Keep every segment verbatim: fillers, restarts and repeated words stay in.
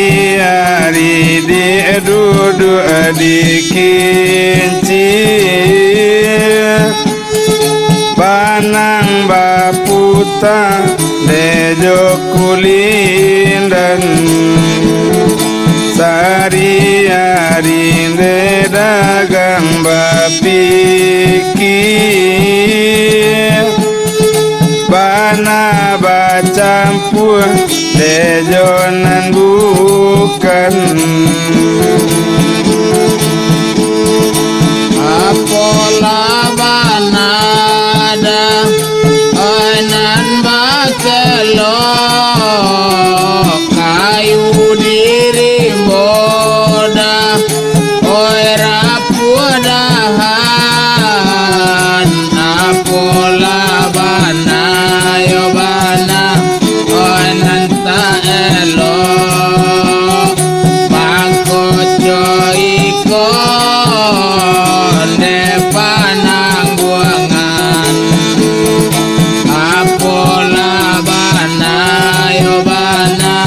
Sari-ari dek duduak di kincik, panang baputa dek jo kulindan. Sari-ari dek dagang bapikir, bana bacampua dek jo nan bukan. Apolah bana dah, oi nan bakelok, kayu di rimbo dah, oi rapuah dahan. Apolah bana, yo bana, oi nan tak elok, mangko co iko dek panangguangan. Apolah bana, yo bana,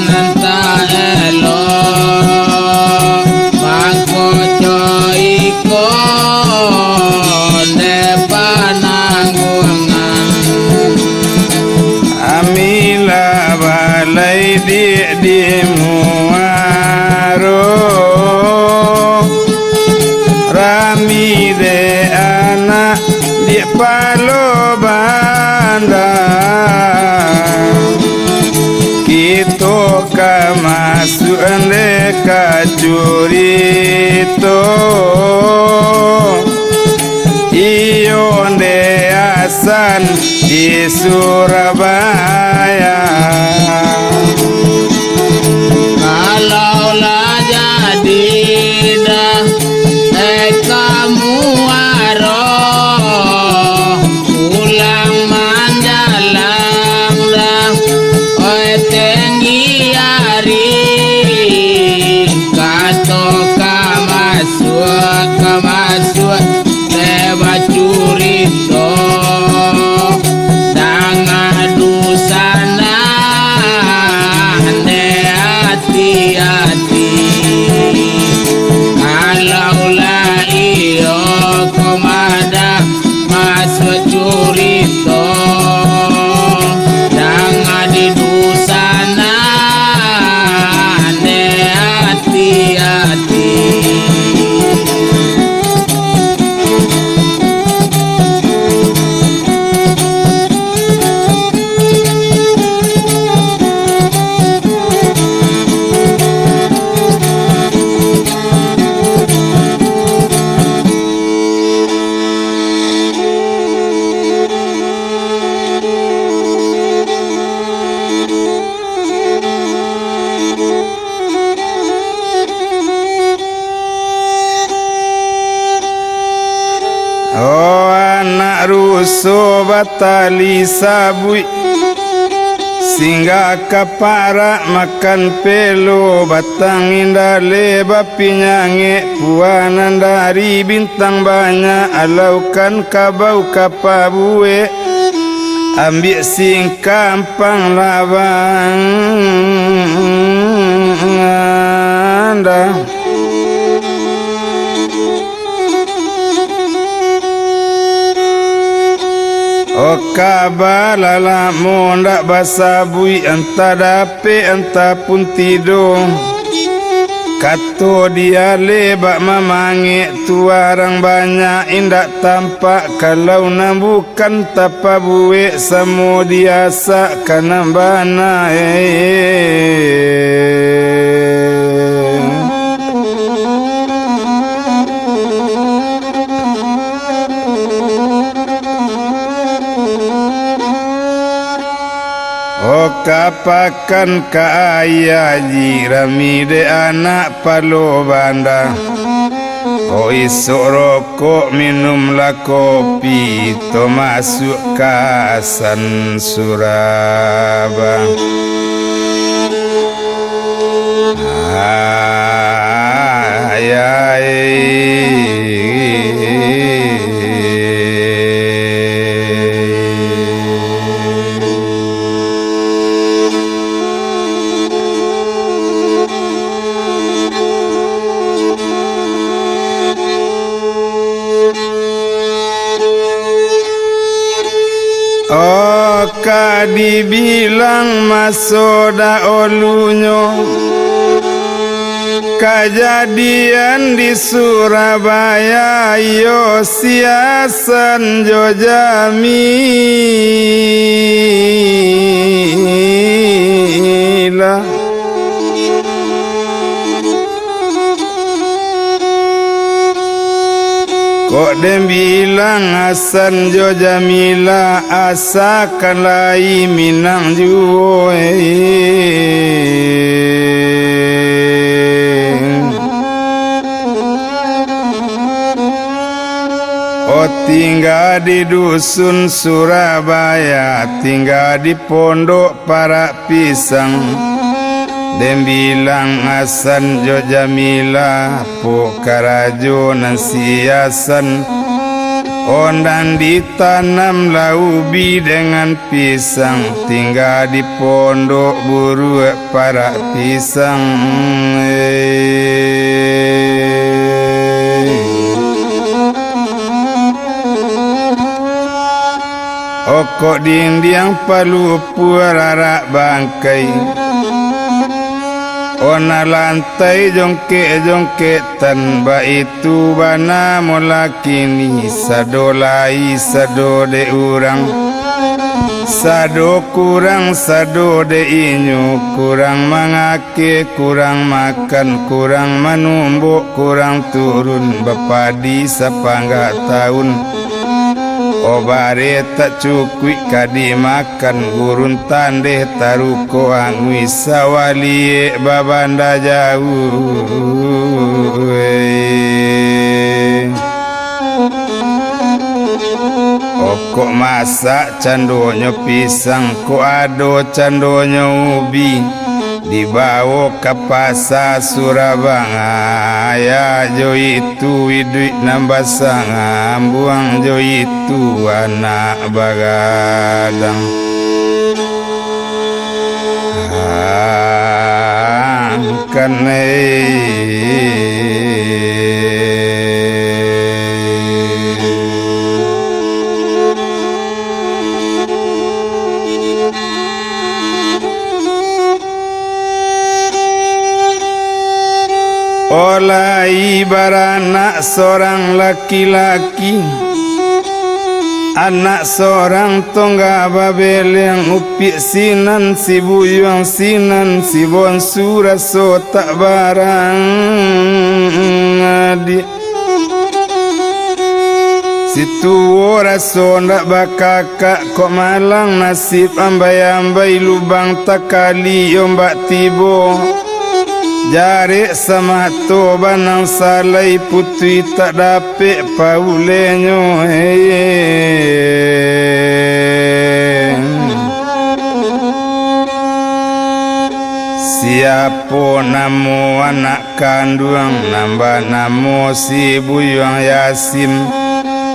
nan tak elok, mangko co iko dek panangguangan. Amilah balai di, di muaro, rami dek anak di palo banda. Kito ka masuak dek ka curito, iyo dek Hasan di Surabaya. Kalau lah jadi dah, eh, ka muaro, pulang manjalang dah, oi, tenggi ari, kato ka masuak, ka masuak, dek bacurito, danga dusanak dek ati-ati. Kalau lah iyo ko madah masuak curito, danga di dusanak dek ati-ati. Oh, anak ruso batali sabuik, singgah ka parak makan pelo, batang indak leh bapinyangek, puanan dari bintang banyak, alaukan kabau ka pabuek, ambiak singkampang labang anda. Kaba lah lamo ndak basabuik, antah dapek, antah pun tido. Kato dialeh bak mamangek, tu urang banyak indak tampak, kalau nan bukan tapabuek, samo diasak ka nan bana, eh. Oh, ka pakan ka ayah ji, rami dek anak palo banda. Oh, isok rokok, minumlah kopi, to masuak ka asan suraba. Ayai. Oh, ka dibilang maso daolunyo, kajadian di Surabaya, iyo si Hasan jo Jamilah. Kok den bilang Hasan jo Jamilah, asa kan lai Minang juo, eh. Oh, tingga di dusun Surabaya, tingga di pondok parak pisang. Den bilang Hasan jo Jamilah, pok karajo nan si Hasan. Oh, nan ditanam lah ubi dengan pisang, tingga di pondok buruak parak pisang, eh. Okok dindiang palupuah rarak bangkai. Oh, nan lantai jongkek-jongkek tan, baitu bana molah kini, sado lai sado dek urang, sado kurang sado dek inyo, kurang manga- ke, kurang makan, kurang manumbok, kurang turun, bapadi sapanggak taun. Oh, bareh tak cukuik ka dimakan, gurun tandeh taruko anui, sawah liek babanda jauah. Okok masak candonyo pisang, kok ado candonyo ubi, dibawo ka pasa Surabaya, jo itu iduik nan basangambuang, jo itu anak bagadang. Angkan, eh. Oh, lai baranak sorang laki-laki, anak sorang tongga babeleng, upiak sinan si buyuang, sinan si bonsu, raso tak barang adiak. Si tuo raso ndak bakakak, kok malang nasib, ambai-ambai lubang takali ombak tibo. Jarek samato banang salai, putuih tak dapek paulehnyo, eh. Siapo namo anak kanduang nan banamo si Buyuang Yasin?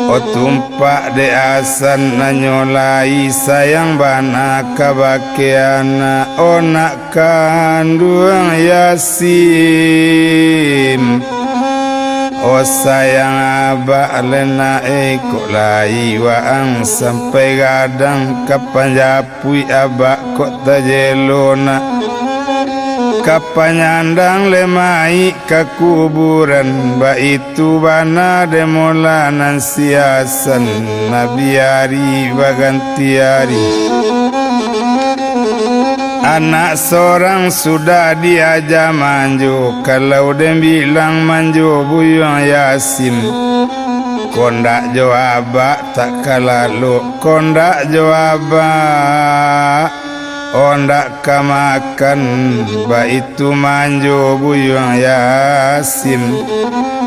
Oh, tumpak dek Hasan, nanyo lai sayang bana kabake anak, oh, nak kanduang Yasin. Sayang abak lenak, eh, kok lai waang sampai gadang ka panjap- puik abak kok tajelo nak, ka panyandang lemaik ka kuburan, baitu bana demola nan siasan, nabi ari baganti ari. Anak sorang sudah diaja manjo, kalau den bilang manjo buyuang Yasin, kondak jo abak tak ka lalok, kondak jo abak, ondak ka makan, baitu manjo buyuang Yasin.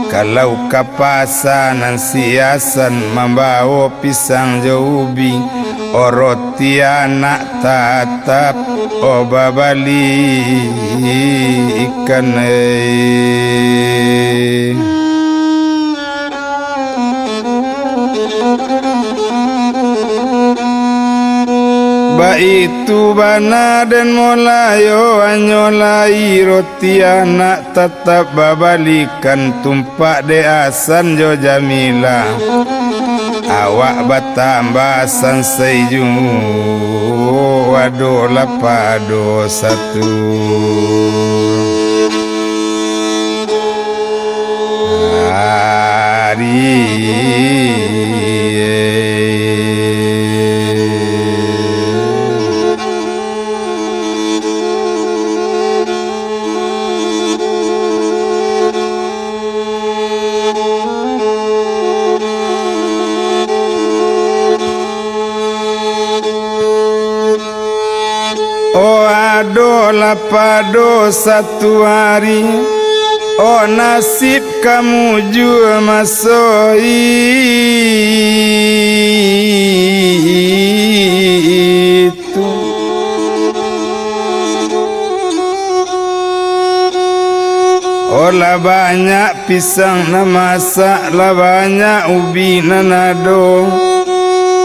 Kalau ka pasa nan siasan mambawo pisang jo ubi, o roti anak tatap o babali ikan, eh. Baitu bana den molayo, anyo lai roti anak tatap babalikan, tumpak dek Hasan jo Jamilah. Awak batambah sansai juo, adolah pado satu ari. O adolah pado satu ari, o nasib ka mujua maso itu. O lah banyak pisang nan masak, lah banyak ubi nan ado.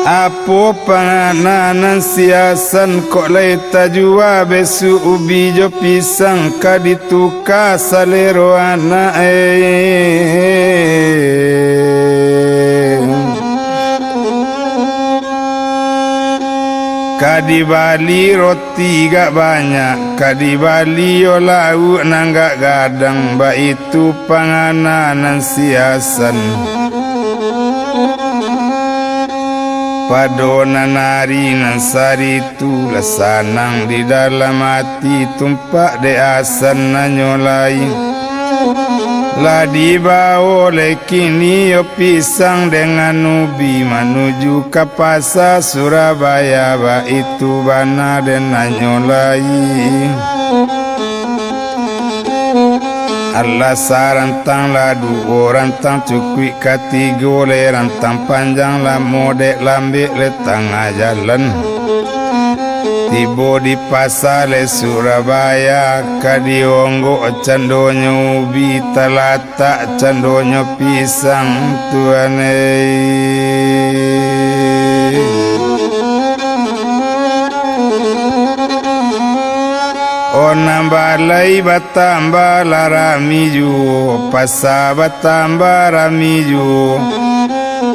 Apo pangana nan siasan, kok lai tajua besuk ubi jo pisang, ka dituka salero anak, eh. Ka dibali roti gak banyak, ka dibali yo lauak nan gak gadang, baitu pangana nan siasan. Pado nan ari nan saritu, lah sanang di dalam ati, tumpak dek Hasan nanyo lai. Lah dibawo lai kini yo pisang dengan ubi manuju ka pasa Surabaya, baitu bana den nanyo lai. Alah sarantang lah duo, rantang cukuik katigo, lai rantang panjang lah modek lambek, lai tangah jalan. Tibo di pasa lai Surabaya, ka dionggok candonyo ubi, talatak candonyo pisang, tuan ei. O nan balai batambah lah rami juo, pasa batambah rami juo.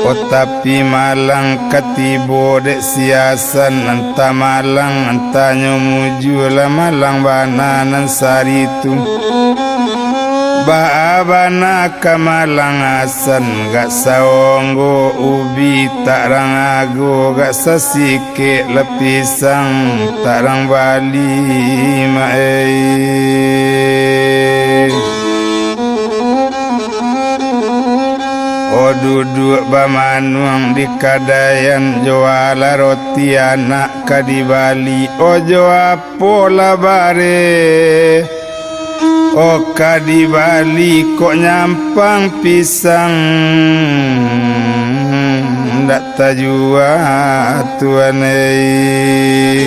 O tapi malang ka tibo dek si Hasan, antah malang, antahnyo mujua lah malang bana nan saritu. Baa bana ka malang Hasan, gak saonggo ubi tak rang ago, gak sasi- kek lah pisang, tak rang bali, mak ei. O duduak bamanuang di kadaian, jualah roti anak ka dibali, o jo apolah bareh. O ka dibali kok nyampang pisang, ndak tajua tuan ei.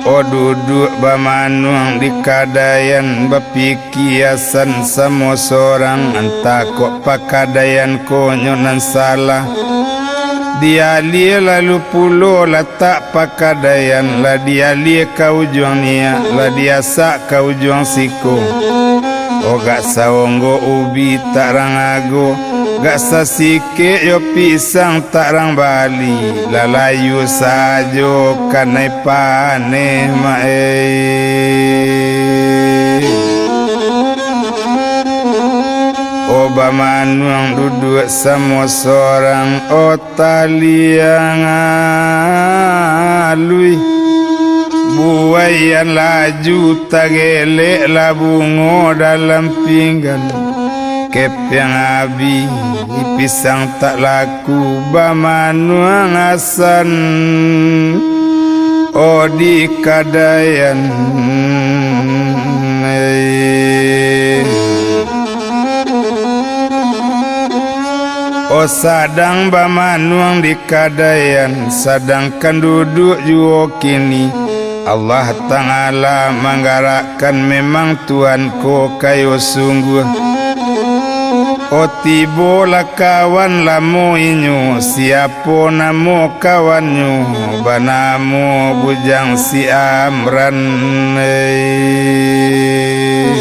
O duduak bamanuang di kadaian, bapik- Ki Hasan samo sorang, antah kok pakadaian ko nyo nan salah. Dialia lalu pulo latak pakadaian, lah dialia ka ujuang niak, lah diasak ka ujuang siko. Ogak saonggo ubi tak rang ago, gak sasikek yo pisang tak rang bali, lah layu sajo kanai paneh, mak ei. O bamanuang duduak samo sorang, o taliang aluih, buaian laju tagelek lah bungo dalam pinggan. Kepiang abih, pisang tak laku, bamanuang asan, o di kadaian. O sadang bamanuang di kadaian, sadangkan duduak juo kini. Allah Ta'ala manggarakkan, memang Tuhan ko kayo sungguah. O tibolah kawan lamo inyo, siapo namo kawannyo? Banamo Bujang si Amran, ei.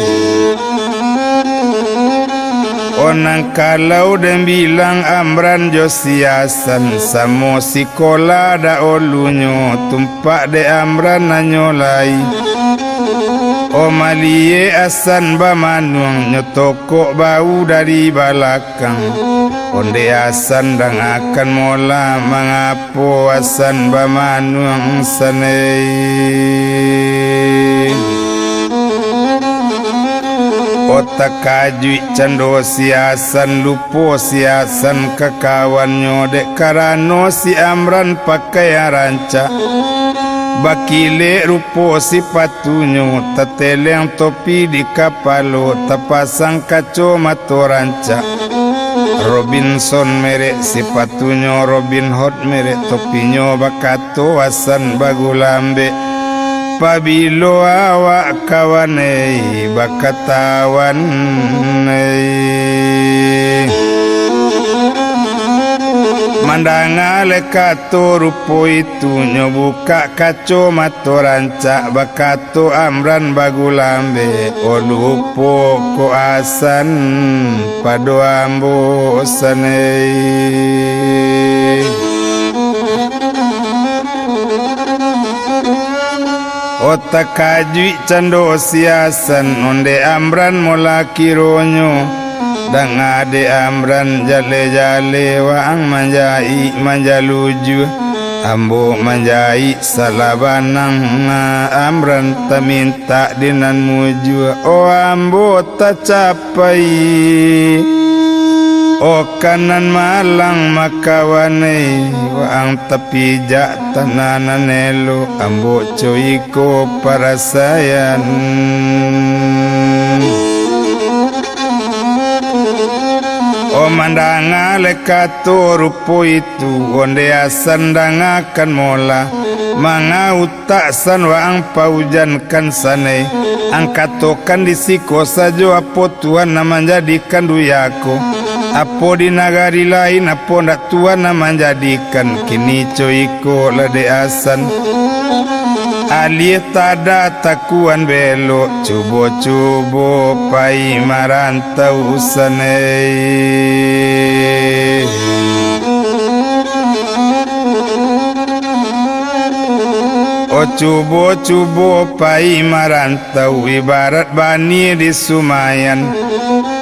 O nan kalau den bilang Amran jo si Asan, samo sikolah daolunyo, tumpak dek Amran nanyo lai. O maliek Asan bamanuang, nyo tokok bau dari balakang. Ondeh Asan dangakan mola, mangapo Asan bamanuang sanei? O takajuik cando si Asan, lupo si Asan ka kawannyo, dek karano si Amran pakaian rancak. Bakilek rupo sipatunyo, tateleng topi di kapalo, tapasang kacomato rancak. Robinson merek sipatunyo, Robin Hood merek topinyo, bakato Asan bagulambek. Pabilo awak kawan ei, bakatawan ei. Mandanga lai kato rupo itu, nyo bukak kacomato rancak, bakato Amran bagulambek, o lupo ko Asan pado ambo sanei. O takajuik cando si Asan, ondeh Amran mola kironyo. Danga dek Amran jale-jale, waang manjaik manjalujua. Ambo manjaik salah banang, Amran tamintak di nan mujua. O ambo tacap pai. O kanan malang makawan ei, waang tapijak tanah nan elok, ambo co iko parasaian. O mandanga lai kato rupo itu, ondeh Asan dangakan mola, manga utak San waang paujankan sanei. Ang katokan di siko sajo, apo Tuhan nan manjadikan duya ko? Apo di nagari lain, apo ndak Tuhan nan manjadikan? Kini co iko lah dek Asan. Alie tada takuan belok, cubo-cubo pai marantau sanei. O cubo-cubo pai marantau, ibarat bani di sumayan.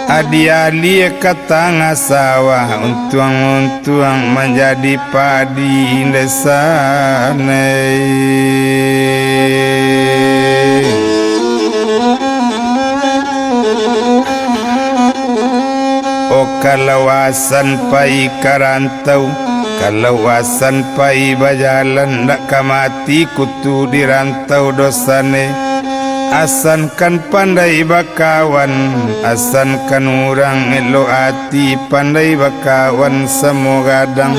Alie-alie ka tangah sawah, untuang-untuang manjadi padi dek sanei. O kalau Asan pai ka rantau, kalau Asan pai bajalan, ndak ka mati kutu di rantau doh sanei. Asan kan pandai bakawan, Asan kan urang elok ati, pandai bakawan samo gadang.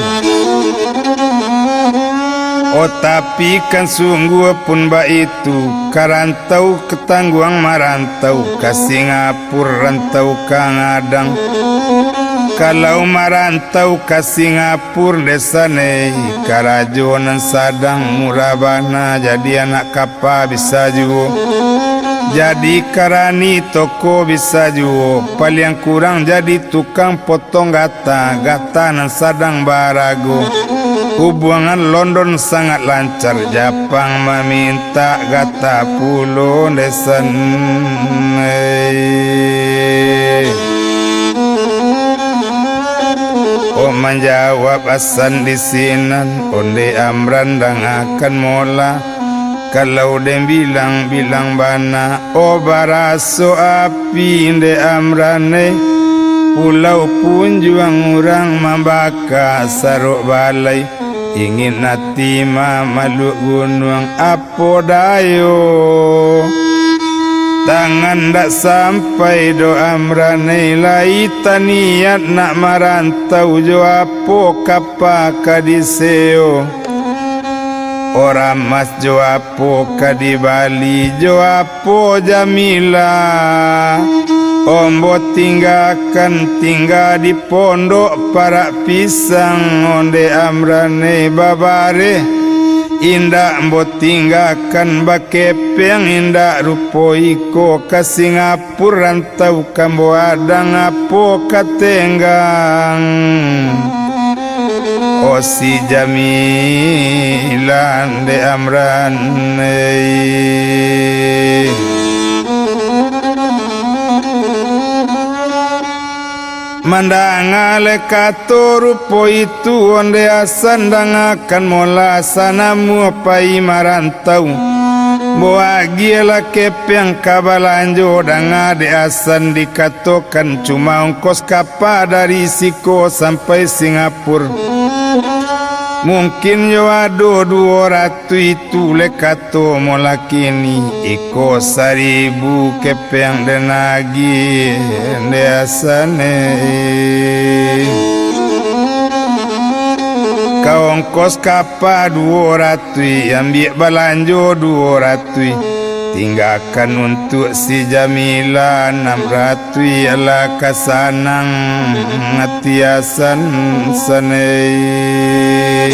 O tapi kan sungguah pun baitu, ka rantau ka Tangguang marantau, ka Singapura rantau ka ngadang. Kalau marantau ka Singapura, dek sanei, karajo nan sadang murah bana, jadi anak kapa bisa juo, jadi karani toko bisa juo, paliang kurang jadi tukang potong gata, gata nan sadang barago. Hubuangan London sangat lancar, Japang mamintak gata pulo, dek sanei. Oh, manjawab Hasan di sinan, ondeh Amran dangakan mola. Kalau den bilang-bilang bana, oh, baraso api, ndeh Amran, eh. Pulau Punjuang urang mambaka sarok balai, ingin ati mamaluak gunuang, apo dayo. Tangan ndak sampai doh Amran, eh, lai taniat nak marantau, jo apo kapa ka diseo. Oramas jo apo ka dibali, jo apo Jamilah. Ambo tinggakan tingga di pondok parak pisang, ondeh Amran, eh, babareh. Indak ambo tinggakan bakepeng, indak rupo iko ka Singapura. Tau ka ambo adang apo ka tenggang. Oh, si Jamilah, ndeh Amran, eh. Mandanga le kato rupo itu, ondeh Hasan dangakan mola, sanamuah pai marantau. Ambo agiah lah kepeng ka balanjo, danga dek Hasan dikatokan cuma ongkos kapa dari siko sampai Singapura. Mungkin yo ado duo ratuih tu le kato mola kini, iko saribu kepeng den agiah, ndeh Hasan, eh. Ka ongkos ka Pa duo ratuih, ambiak balanjo duo ratuih. Tinggakan untuak si Jamilah anam ratuih, alah ka sanang ati Hasan sanei.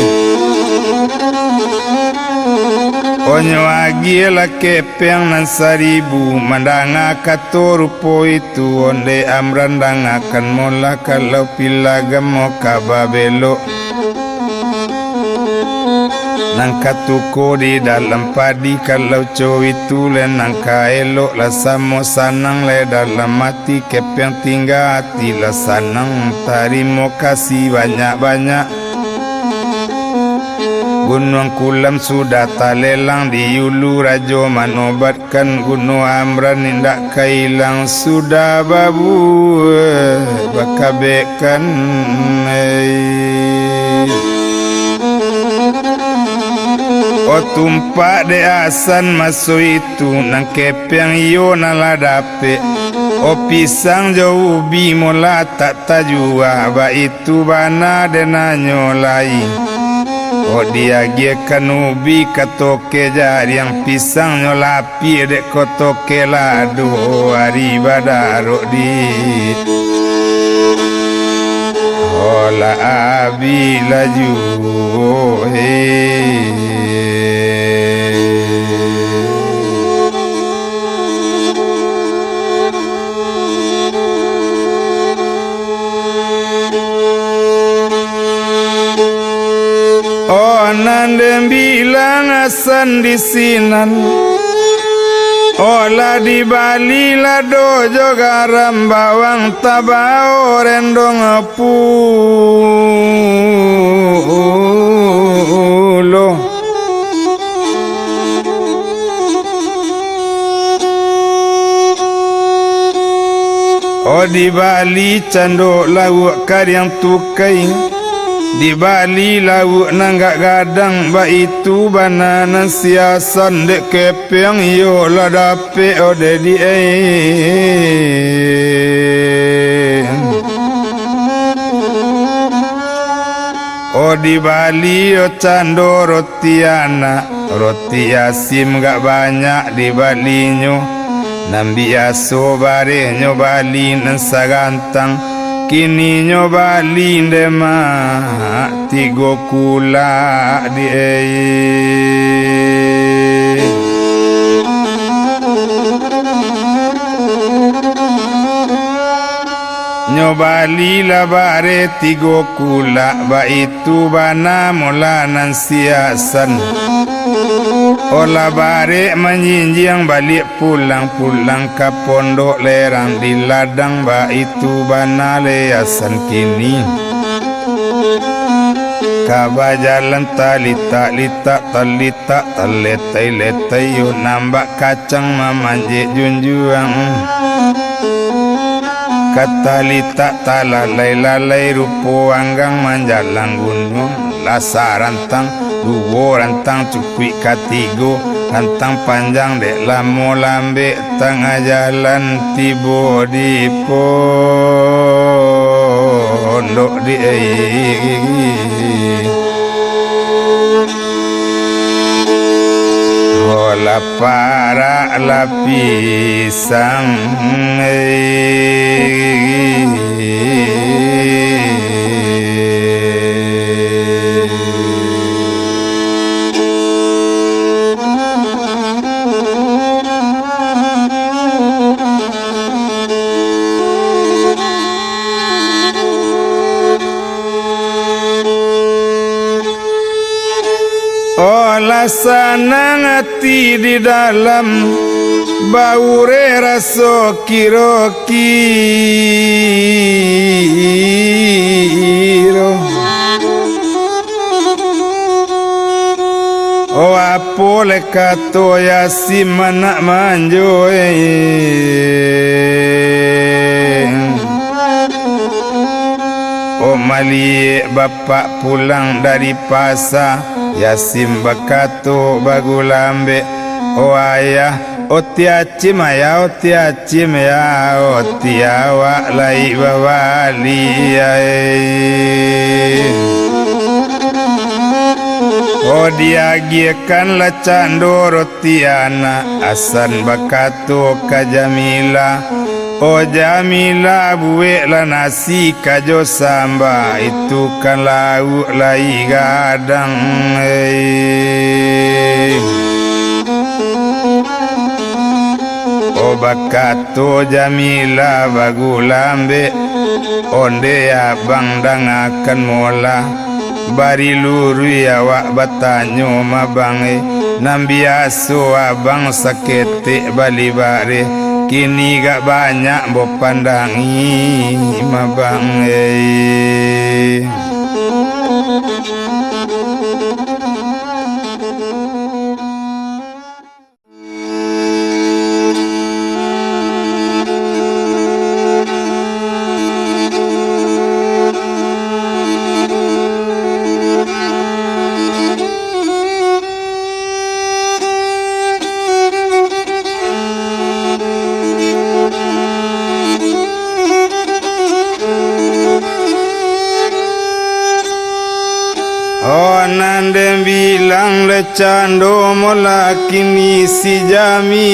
Onyo agiah lah kepeng nan saribu, mandanga kato rupo itu, ondeh Amran dangakan mola kalau pilagam mo ka babelok. Nan ka tuko di dalam padi, kalau co itu le nan ka elok, lah samo sanang le dalam ati, kepeng tingga ati lah sanang, tarimo kasih banyak-banyak. Gunuang Kulam sudah talelang, di ulu rajo manobat kan guno Amran indak ka ilang, sudah babuah bakabekan, eh. Oh, tumpak dek Hasan maso itu, nan kepeng iyo nan lah dapek. Oh, pisang jo ubi mola tak tajua, baitu bana den nanyo lai. Oh, diagiahkan ubi ka toke jariang, pisangnyo lapiak dek ko toke lado, ari badarok di. Oh, lah abih lah juo, eh. Oh, nan den bilang Hasan di sinan, oh, lah dibali lado jo garam, bawang, tabao, rendong pulo. Oh, dibali candok lauak kariang tukai, dibali lauak nan agak gadang, baitu bana nan si Hasan dek kepeng iyo lah dapek, oh, dek di ai. Oh, dibali yo cando roti anak, roti asin agak banyak dibalinyo. Nan biaso barehnyo bali nan sagantang, Kini nyo bali nde mak tigo kulak di ei. Nyo bali lah bareh tigo kulak, baitu bana mola nan si Hasan. Olah barek manjinjiang baliak pulang-pulang ka pondok lerang di ladang, baitu bana le Hasan kini. Ka bajalan talitak-litak, talitak taletai-letai, yo nambak kacang mamanjek junjuang. Ka talitak talalai-lalai, rupo anggang manjalang gunuang, lah sarantang duo rantang cukuik katigo, rantang panjang dek lamo lambek, tangah jalan tibo di pondok di ai. Olah parak lapisang. Olah sanang ati di dalam, baureh raso kiro-kiro. Oh, apo le kato Yasin anak manjo, eh. Oh, maliek bapak pulang dari pasa, Yasin bakato bagulambek, "Oh ayah, oh tiacim ayah, oh tiacim ya, oh ti awak lai babali ai." Oh diagiahkan lah cando roti anak, Hasan bakato ka Jamilah, "Oh Jamilah, bueklah nasi ka jo samba, itu kan lauak lai gadang, eh." Oh bakato Jamilah bagulambek, "Onde abang dangakan mola, bari luruih awak batanyo mabang, eh. Nan biaso abang saketek bali bareh, kini gak banyak bopandangi mabang, eh." Oh, nan den bilang le cando mola kini si Jamilah.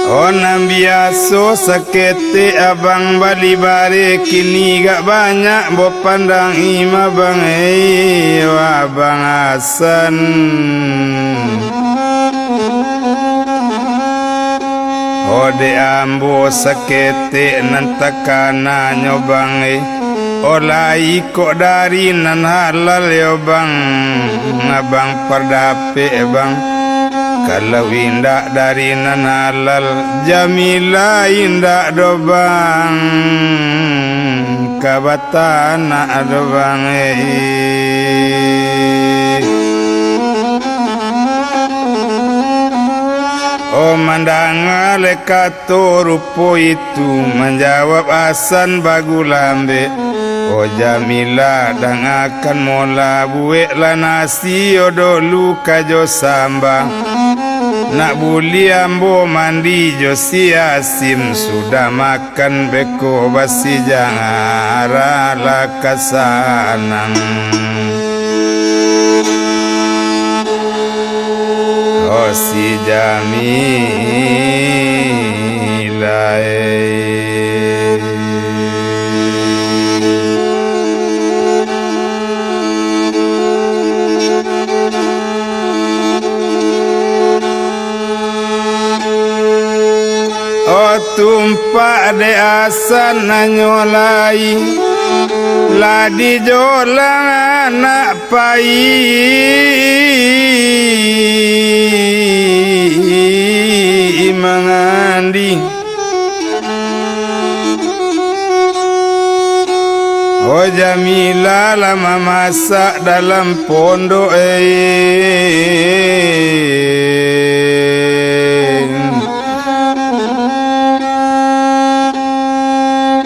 Oh, nan biaso saketek abang bali bareh, kini gak banyak bopandangi mabang, eh, abang Hasan. Oh, dek ambo saketek nan takananyo bang, eh. Oh, lai kok dari nan halal yo bang, abang pardapek bang. Kalau indak dari nan halal, Jamilah indak doh bang ka batanak doh bang, eh. Oh, mandanga le kato rupo itu, manjawab Hasan bagulambek, "Oh Jamilah, dangakan mola, bueklah nasi yo dolu ka jo samba. Nak buliah ambo mandi jo si Hasin, sudah makan beko basi, jan arah lah ka sanang." Oh, si Jamilah, eh. Oh, tumpak dek Hasan nanyo lai, lah dijolang anak pai mangandi. Oh, Jamilah lah mamasak dalam pondok, eh.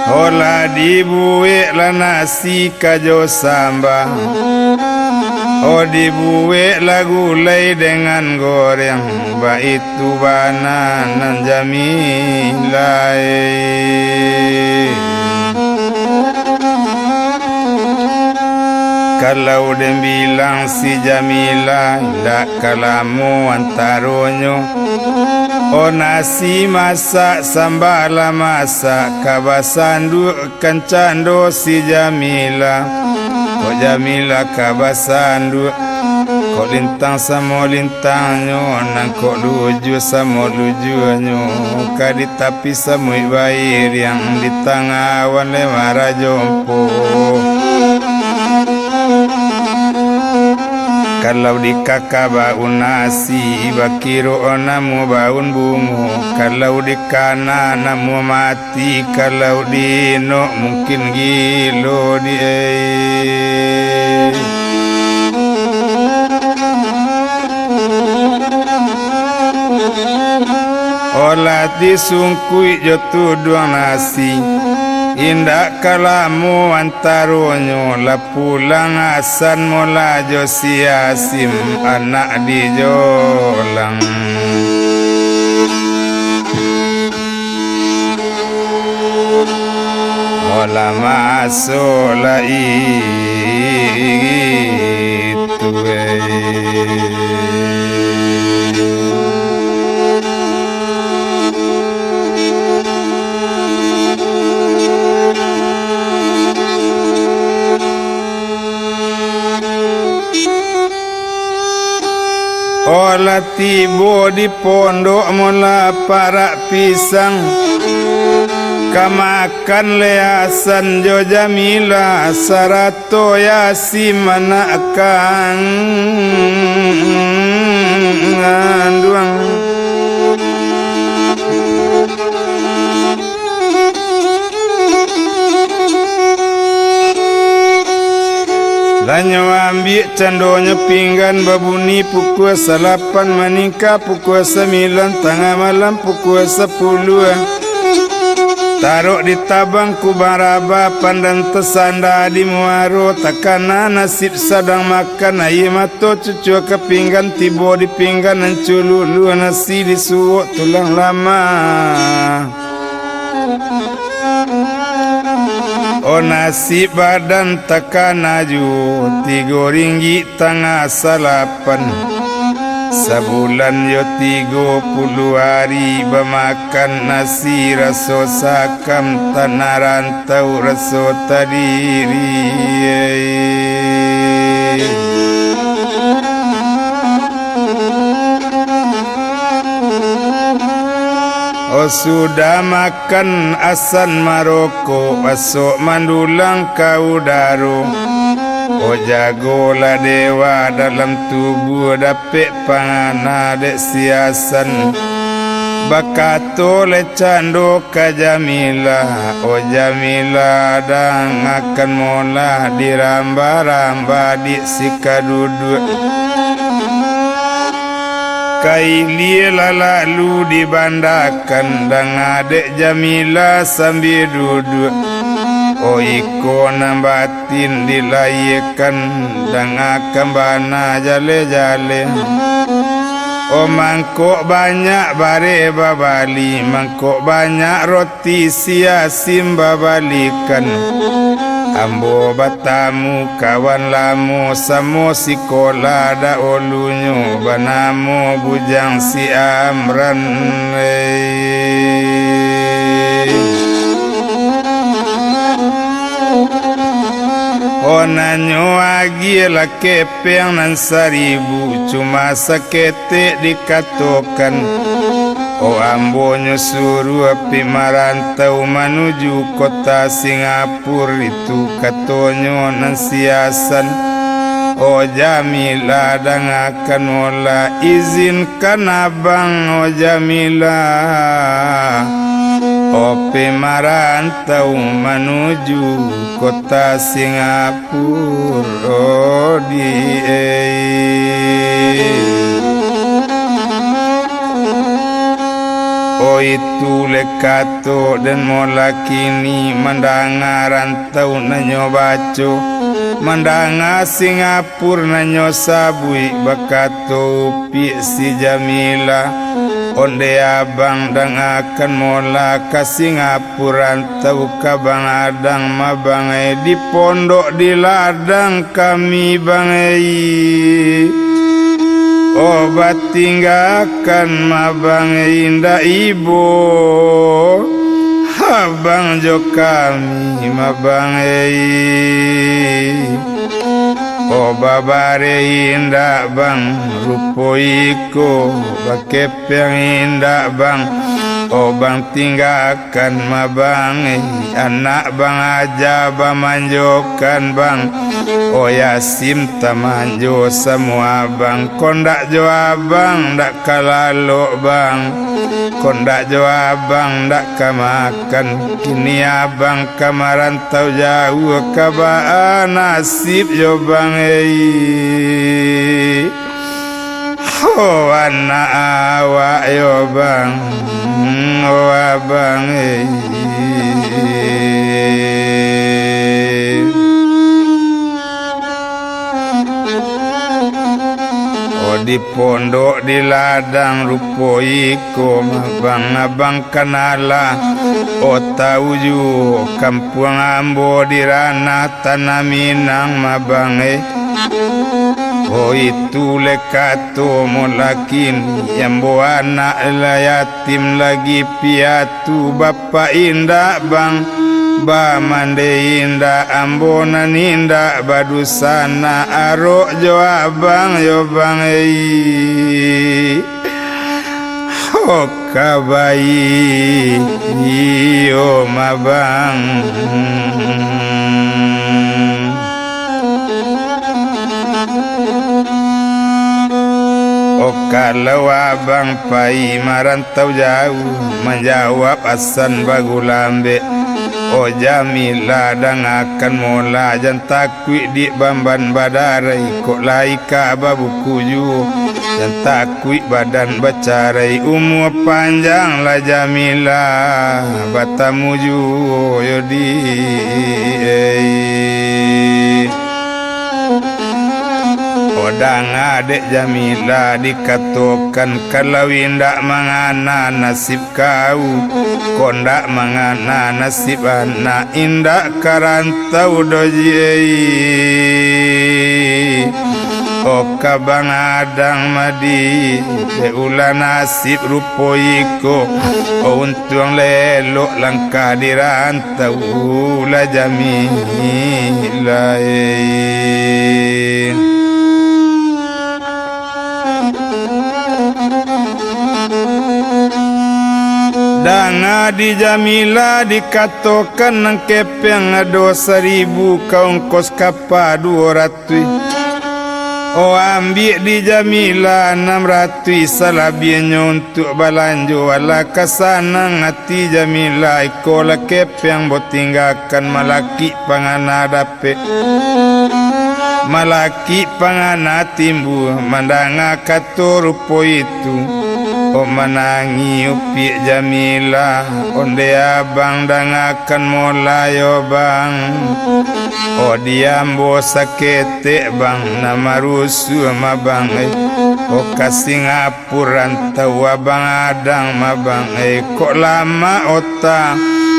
Oh, lah dibuek lah nasi ka jo samba. Oh, dibuek lah gulai dengan goreng, baitu bana nan Jamilah, eh. Kalau den bilang si Jamilah, indak ka lamo antaronyo. Oh, nasi masak, samba lah masak, ka basanduak kan cando si Jamilah. Kok Jamilah ka basanduak, kok lintang samo lintangnyo, nan kok lujua samo lujuanyo, ka di tapi samuik bairiang, di tangah awan lewat rajo. Kalau dikaka baun nasi, bakiro namuah baun bungo. Kalau dikana namuah mati, kalau diinok mungkin gilo di ai. Olah disungkuik jo tuduang nasi, indak ka lamo antaronyo lah pulang Hasan mola jo si Hasim anak dijolang. Olah maso lai tu, eh. Olah tibo di pondok mola parak pisang, ka makan leh Hasan jo Jamilah sarato Yasin anak kanduang. Lah nyo ambiak candonyo pinggan babunyi pukua salapan, maningka pukua sambilan, tangah malam pukua sapuluah. Tarok di tabang kubang raba, pandan tasanda di muaro, takana nasib sadang makan, aia mato cucua ka pinggan, tibo di pinggan, ancu luluah nasi disuok tulang lamah. Oh, nasib badan takana juo, tigo ringgik tangah salapan. Sabulan yo tigo puluah ari, bamakan nasi raso sakam, tanah rantau raso tadiri. Oh, sudah makan Hasan marokok, asok mandulang ka udaro. Oh, jagolah dewa dalam tubuah, dapek pangana dek si Hasan. Bakato leh cando ka Jamilah, oh Jamilah, dangakan molah diramba-ramba dek si kaduduak. Ka ilia lah lalu dibandakan, danga dek Jamilah sambia duduak. Oh, iko nan batin dilayiakan, dangakan bana jaleh-jaleh. Oh, mangkok banyak bareh babali, mangkok banyak roti si Yasin babalikan. Ambo batamu kawan lamo samo sikolah daulunyo, banamo Bujang si Amran, eh. Oh, nanyo agiah lah kepeng nan saribu, cuma saketek dikatokan. Oh, ambo nyo suruah pi marantau manuju kota Singapura itu, katonyo nan si Hasan. Oh, Jamilah, dangakan molah, izinkan abang, oh, Jamilah, oh, pi marantau manuju kota Singapura. Puro di ei. Oh, itu lekato den molakini mandanga rantau nanyo baco, mandanga Singapura nanyo sabuik, bakato upiak si Jamilah, onde abang dangakan molah ka Singapura. Tau ka bang adang ma bang ei, di pondok di ladang kami bang ei. Oh, batinggakan ma bang ei, indak ibo abang jo kami ma bang ei. Oh, babareh indak bang, rupo iko bakepeng indak bang. Oh, bang tingga kan ma bang ei, anak bang aja bamanjokan bang. Oh, Yasin tamanjo samo abang, kondak jo abang ndak ka lalok bang, kondak jo abang ndak ka makan. Kini abang ka marantau jauah, ka baa nasib jo bang ei. Oh, anak awak yo bang, oh abang ei. Oh, di pondok di ladang rupo iko, abang-abang kanalah. Oh, tau juo kampuang ambo di ranah Tanah Minang ma bang ei. Oh, itu lekato molakini, ambo anak lah yatim lagi piatu, bapak indak bang, bamande indak, ambo nan indak badusanak, arok jo abang yo bang ei. Oh, ka baiak iyo ma bang. Oh, kalau abang pai marantau jauh, manjawab Hasan bagulambek. Oh, Jamilah, dangakan molah, jan takuik dik bamban badarai, kok lai ka babuku juo. Jan takuik badan bacarai, umua panjang lah Jamilah, batamu juo yo di ei. Oh, danga dek Jamilah dikatokan, kalau indak mangana nasib kau, kondak mangana nasib anak, indak ka rantau doh ji ei. Oh, ka bang adang madi, dek ulah nasib rupo iko. Oh, untuang lah elok langkah di rantau lah Jamilah ei. Danga di Jamilah dikatokan, nan kepeng ado saribu, ka ongkos kapa duo ratuih. Oh, ambiak di Jamilah anam ratuih salabiahnyo untuak balanjo. Alah ka sanang ati Jamilah, iko lah kepeng ambo tinggakan, malakik pangana dapek, malakik pangana timbua, mandanga kato rupo itu. Oh, manangih upiak Jamilah, onde abang dangakan molah yo bang. Oh, di ambo saketek bang, nan marusuah ma bang ei. Oh, ka Singapura rantau abang adang ma bang ei, kok lamak ota.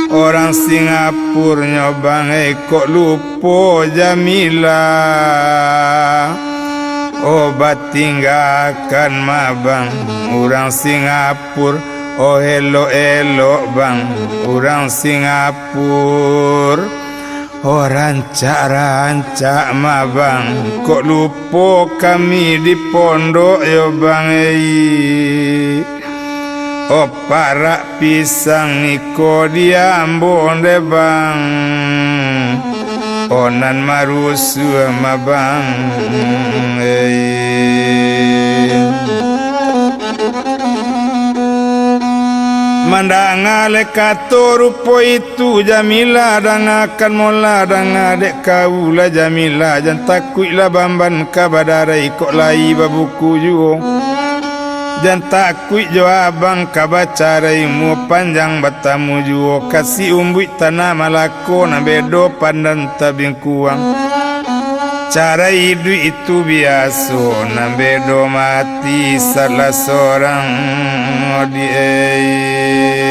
Orang Singapurnyo bang, eh, kok lupo Jamila. Oh, batinggakan ma bang, urang Singapur. Oh, elok-elok bang, urang Singapur. Oh, rancak-rancak ma bang, kok lupo kami di pondok yo bang, ei. Oh, parak pisang iko di ambo nde bang, oh, nan marusuah ma bang, ei. Mandanga le kato rupo itu, Jamila, dangakan molah, danga dek kau lah, Jamila, jan takuik lah bamban ka badarai, kok lai babuku juo. Jan takuik jo abang ka bacarai, umua panjang batamu juo, kasi umbuik tanah Malako, nan bedo pandan tabingkuang. Carai iduik itu biaso, nan bedo mati salah sorang, odi ei.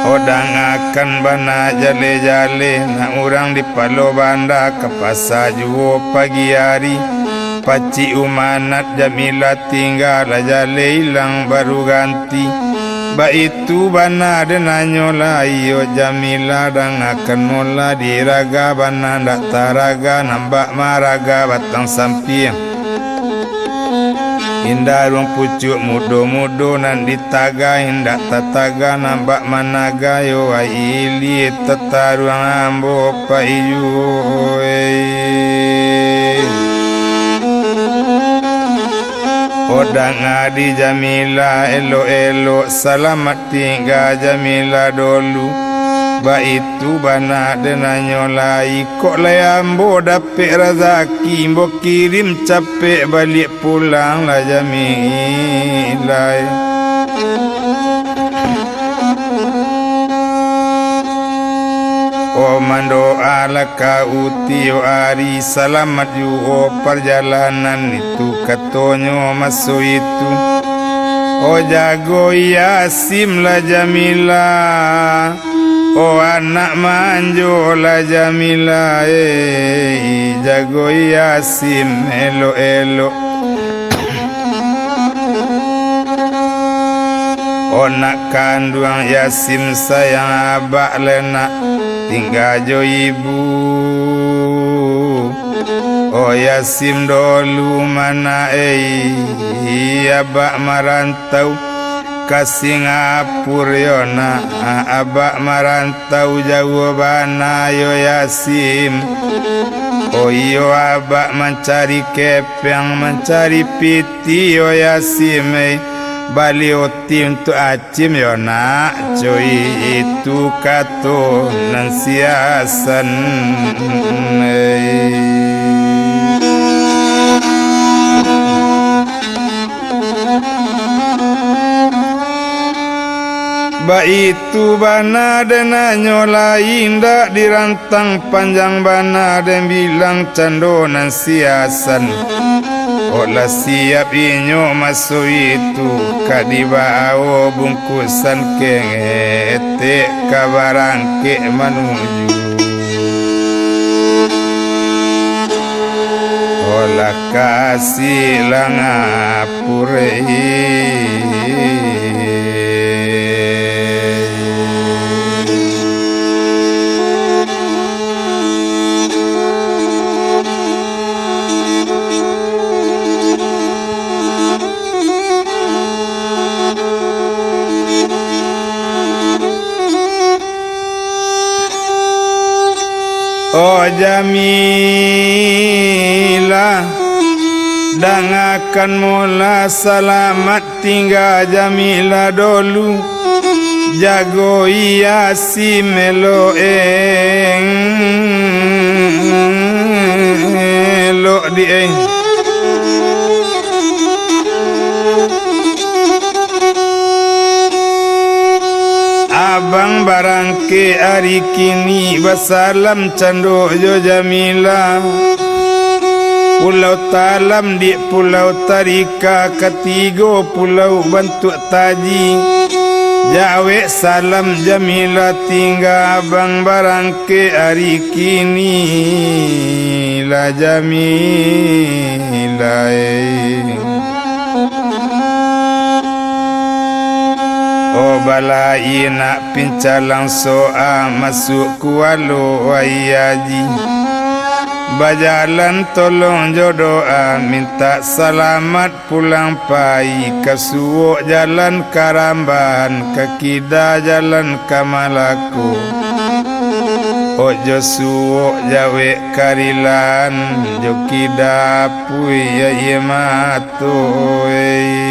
Oh, dangakan bana jaleh-jaleh, nak urang di Palo Banda ka pasa juo pagi ari. Pacik umanat Jamila tingga, lah jaleh ilang baru ganti. Baitu bana den nanyo lai, iyo Jamila, dangakan molah, diraga bana ndak taraga, nan bak maraga batang sampiang. Indaruang pucuak mudo-mudo nan ditaga, indak tataga nan bak managa, yo ai ilie tataruang ambo pai juo, ei. Oh, danga di Jamila, elok-elok, salamat tingga Jamila dolu. Baitu bana den nanyo lai, kok lai ambo dapek razaki, ambo kirim capek baliak pulang lah Jamila. Oh, mandoalah kau tiok ari, salamat juo parjalanan itu, katonyo maso itu. Oh, jago Yasim lah Jamila. Oh, anak manjo lah Jamila, eh, jago Yasim elok-elok. Oh, nak kanduang Yasim sayang, abak le nak tingga jo ibu. Oh, Yasim dolu mana, ei, abak marantau ka Singapura yo nak, abak marantau jauah bana yo Yasim. Oh iyo, abak mancari kepeng, mancari piti yo Yasim, ei, bali oti untuak Cim yo nak, cuy, itu kato nan siasan. Baitu bana den nanyo lai, indak dirantang panjang bana den bilang cando nan siasan. Kok lah siap inyo maso itu, ka dibao bungkusan keng etek ka barangkek manuju. Olah kasih lah ngapurei. Oh Jamilah, dangakan molah, salamat tingga Jamilah dolu. Jagoi Yasim elok, elok di, eh. Abang barangkek ari kini, basalam cando jo Jamilah. Pulau Talam di Pulau Tarika, katigo pulau bantuak taji. Jawek salam Jamilah, tingga abang barangkek ari kini lah Jamilah, eh. Oh, balai nak pincalang soa masuak kualo wai aji. Bajalan tolong jo doa, mintak salamat pulang pai, ka suok jalan ka Ramban, ka kida jalan ka Malako. Ojo suok jawek karilan, jo kida apuih aia mato, eh.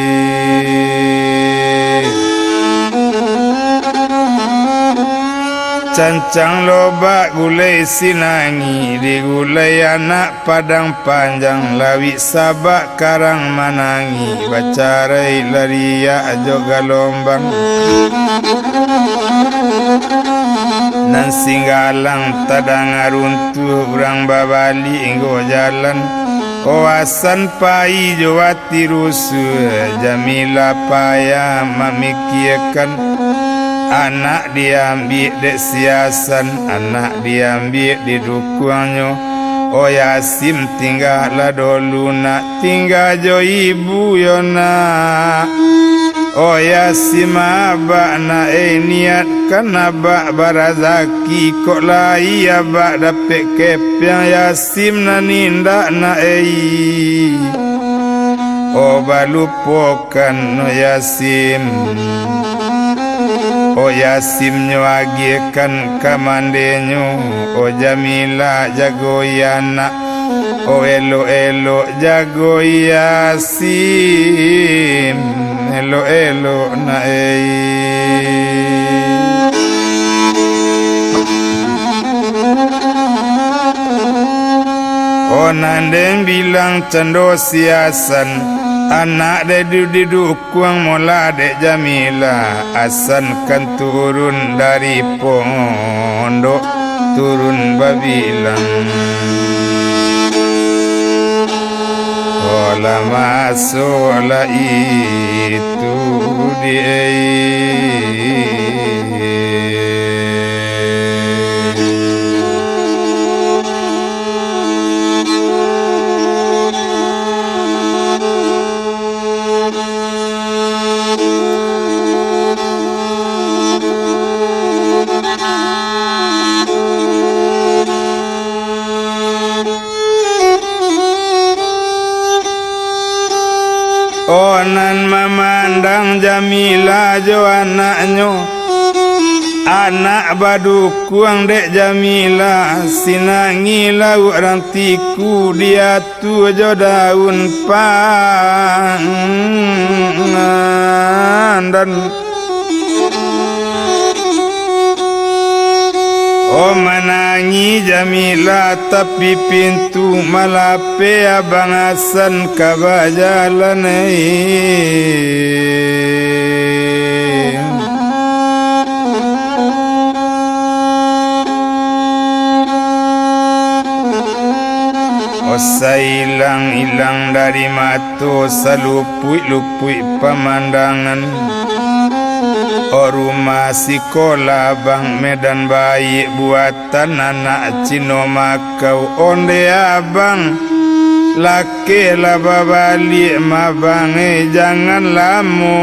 Cancang lobak gulai sinangi, digulai anak Padang Panjang, lawik sabak karang manangi, bacarai lariak jo galombang. Nan singgalang tadanga runtuah, urang babaliak nggo jalan. Oh, asan pai jo ati rusuah, Jamilah payah mamikiakan. Anak diambiak dek si Hasan, anak diambiak didukuangnyo. Oh Yasim, tinggalah dolu nak, tingga jo ibu yo nak. Oh Yasim, abak nak, eh, niatkan abak barazaki, kok lai abak dapek kepeang, Yasim nan indak nak, eh. Oh balupo kan, oh Yasim. Oh Yasim nyo agiahkan ka mandenyo. Oh Jamilah jagoi anak. Oh elok-elok jagoi Yasim. Elok-elok nak, eh. Oh nan den bilang cando si Hasan, anak dek didu-didu kuang mola dek Jamilah, Hasan kan turun dari pondok, turun babilang. Oh lah masuk lah itu di. Oh nan mamandang Jamilah jo anaknyo, anak badukuang dek Jamilah, sinangi lauak rantiku di atu jo daun pandan. Oh manangih Jamilah tapi pintu malapeh abang Hasan ka bajalan, eh. Oh sailang-ilang dari mato, salupuik-lupuik pamandangan. Oh rumah sikolah abang, medan baiak buatan anak Cino Makau. Onde abang, lakehlah babaliak mah bang, eh, jangan lamo.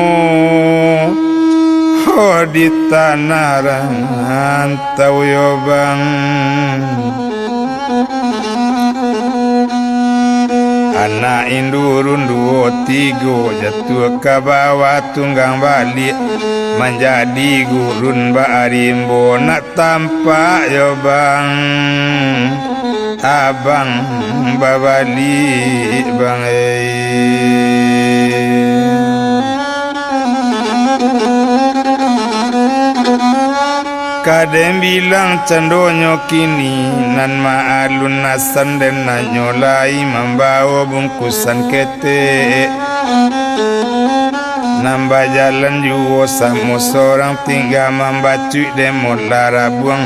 Oh di tanah rantau yo bang. Anak indurun duo tigo, jatuah ka bawah tunggang baliak, manjadi gurun bak rimbo. Nak tampak yo bang, abang babaliak bang, eh. Ka den bilang candonyo kini, nan maalun Hasan den nanyo lai mambawo bungkusan ketek. Nan bajalan juo samo sorang, tingga mambacuik den mola rabuang.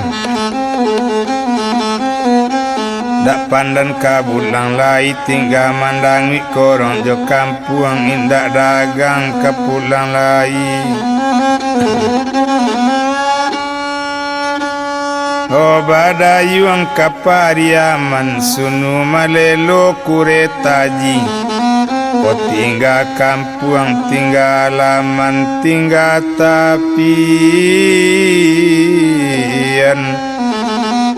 Dak pandan ka bulang lai, tingga mandanguik korong jo kampuang, indak dagang ka pulang lai. Oh, badayuang ka Pariaman, sunu malelo kuretaji. Oh, tingga kampuang, tingga alaman, tingga tapian.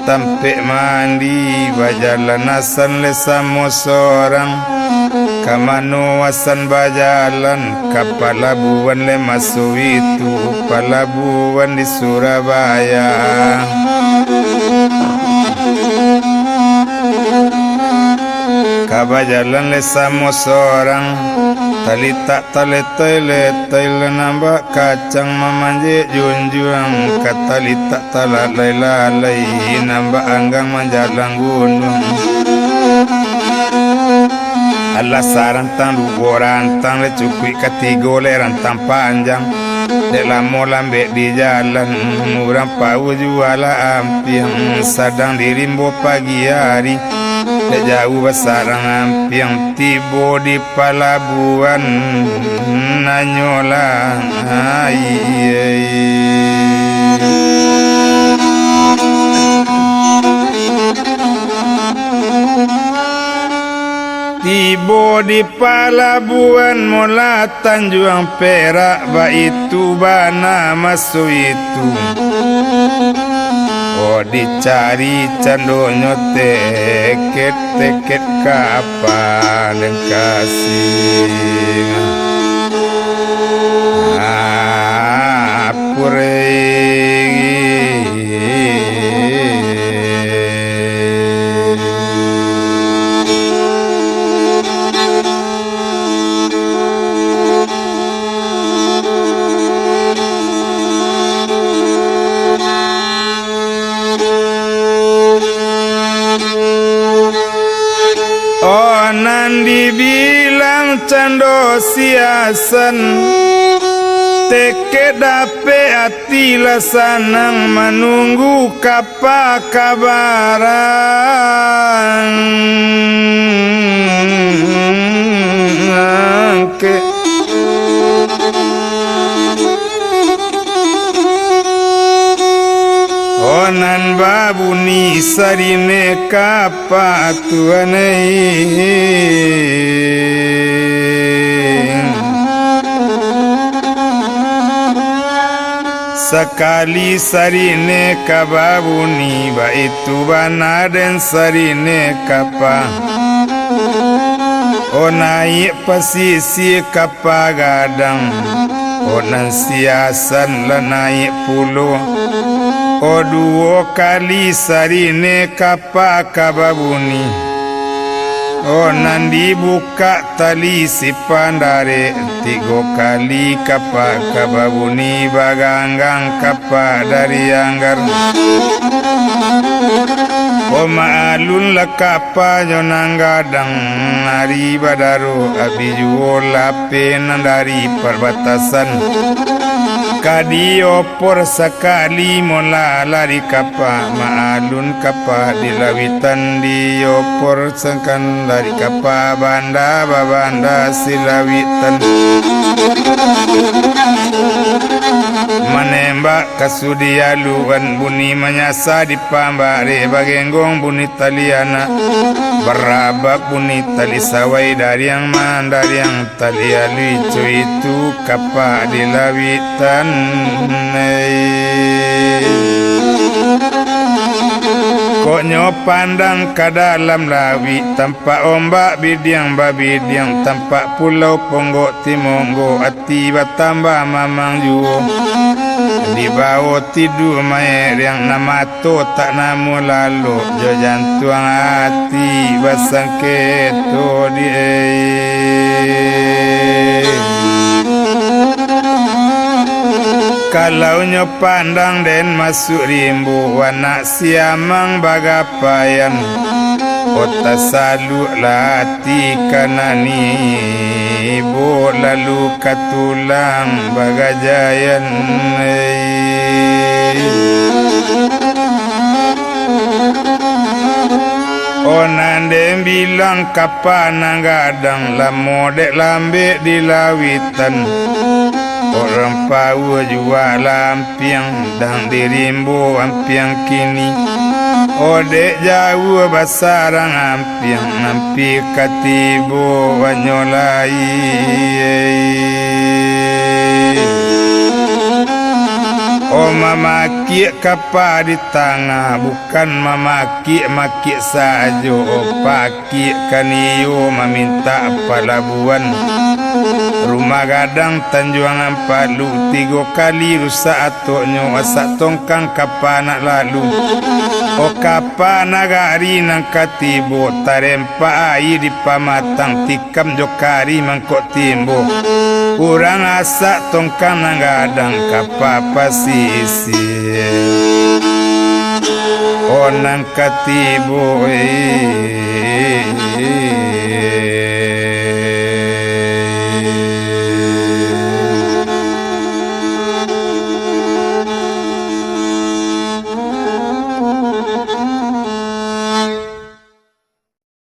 Tampek mandi bajalan, Hasan le samo sorang. Ka mano Hasan bajalan? Ka palabuan le maso itu, palabuan di Surabaya. Ka bajalan le samo sorang, talitak taletoi-letoi le nambak kacang mamanjek junjuang, ka talitak talalai-lalai nambak anggang manjalang gunuang. Alah sarantang duo rantang le cukuik, katigo le rantang panjang. Dek lamo lambek di jalan, urang pawu jualah ampiang, sadang di rimbo pagi ari. Dek jauah basarang ampiang, tibo di palabuan, hanyolah aia. Tibo di palabuan, molah Tanjuang Perak, baitu bana maso itu. Oh, dicari candonyo teket-teket kapa den kasing. Apurei. Oh, nan dibilang cando si Hasan, tekek dapek ati lah sanang, manunggu kapa kabarang. Oh, nan babuni sarine kapa tuan ai. Sakali sarine ka babuni, baitu bana den sarine kapa. Oh, naiak pasisia kapa gadang, oh, nan si Hasan lah naiak pulo. Oh, duo kali sarine kapa ka babuni. Oh, nan dibukak tali sipandarek, tigo kali kapa ka babuni, baganggang kapa dari anggar. Oh, maalun lah kapanyo nan gadang, ari badaro abih juo lapeh nan dari parbatasan. Ka diopor sakali molah lari kapa, maalun kapa di lauitan, diopor sangkan lari kapa, banda babanda silauitan. Manembak ka sudialuan, bunyi manyasa di pambareh, bagenggong bunyi tali anak, barabak bunyi tali sawai, dariang mandariang tali aluih, co itu kapa di lauitan ai. Kok nyo pandang ka dalam lauik, tampak ombak bidiang babidiang, tampak pulau ponggok timonggok, ati batambah mamang juo. Dibawo tidu maeriang, nan mato tak namuah lalok, jo jantuang ati basangketo di ai. Kalau nyo pandang den masuak rimbo, anak siamang bagapaian, oh, tasaluak lah ati ka nan ibo, lalu ka tulang bagajaian ai. Oh, Bilang kapa nan gadang, lamo dek lambek di lawitan. Urang paua jua lampiang, dang di rimbo ampiang kini. Odek jauah basarang ampiang, ampiang ka tibo banyo lai. Oh, mamakiak kapa di tangah, bukan mamakiak-makiak sajo, pakiak ka niyo mamintak palabuan. Rumah gadang Tanjuang Ampalu, tigo kali rusak atoknyo, asak tongkang kapa nak lalu. Oh, kapa nagari nan ka tibo, tarempak aia di pamatang, tikam jo kari mangkok timbo. Urang asak tongkang nan gadang, kapa pasisia. Oh, nan ka tibo, eh.